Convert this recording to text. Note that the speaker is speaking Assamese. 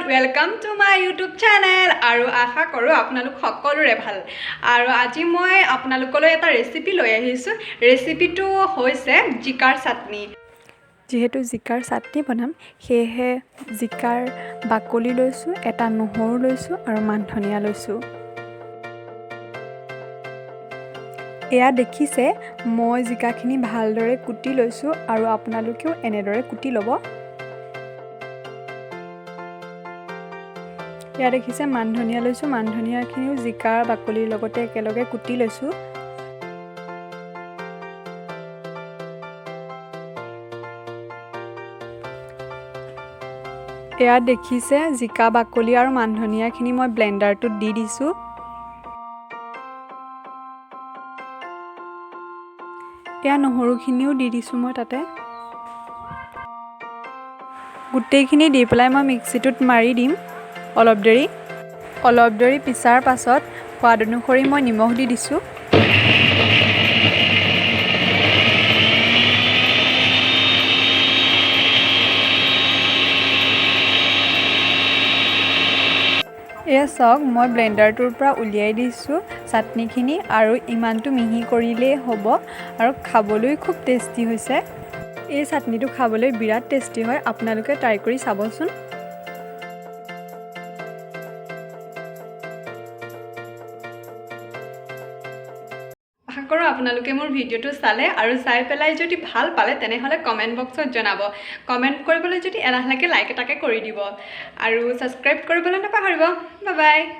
Welcome to my YouTube channel. আৰু আশা কৰোঁ আপোনালোক সকলোৰে ভাল। আৰু আজি মই আপোনালোকলৈ এটা ৰেচিপি লৈ আহিছোঁ। ৰেচিপিটো হৈছে জিকাৰ চাটনি। যিহেতু জিকাৰ চাটনি বনাম, সেয়েহে জিকাৰ বাকলি লৈছোঁ, এটা নহৰু লৈছোঁ আৰু মান ধনিয়া লৈছোঁ। এয়া দেখিছে, মই জিকাখিনি ভালদৰে কুটি লৈছোঁ আৰু আপোনালোকেও এনেদৰে কুটি ল'ব। এয়া দেখিছে, মান ধনিয়া লৈছোঁ। মান ধনিয়াখিনিও জিকাৰ বাকলিৰ লগতে একেলগে কুটি লৈছোঁ। এয়া দেখিছে, জিকা বাকলি আৰু মান ধনিয়াখিনি মই ব্লেণ্ডাৰটোত দি দিছোঁ। এয়া নহৰুখিনিও দি দিছোঁ মই তাতে। গোটেইখিনি দি পেলাই মই মিক্সিটোত মাৰি দিম অলপ দেৰি। অলপ দেৰি পিছাৰ পাছত সোৱাদ অনুসৰি মই নিমখ দি দিছোঁ। এয়া চাওক, মই ব্লেণ্ডাৰটোৰ পৰা উলিয়াই দিছোঁ চাটনিখিনি আৰু ইমানটো মিহি কৰিলেই হ'ব আৰু খাবলৈ খুব টেষ্টি হৈছে। এই চাটনিটো খাবলৈ বিৰাট টেষ্টি হয়, আপোনালোকে ট্ৰাই কৰি চাবচোন। আশা কৰোঁ আপোনালোকে মোৰ ভিডিঅ'টো চালে আৰু চাই পেলাই যদি ভাল পালে তেনেহ'লে কমেণ্ট বক্সত জনাব। কমেণ্ট কৰিবলৈ যদি এলাহ লাগে, লাইক এটাকে কৰি দিব আৰু ছাবস্ক্ৰাইব কৰিবলৈ নাপাহৰিব। Bye bye.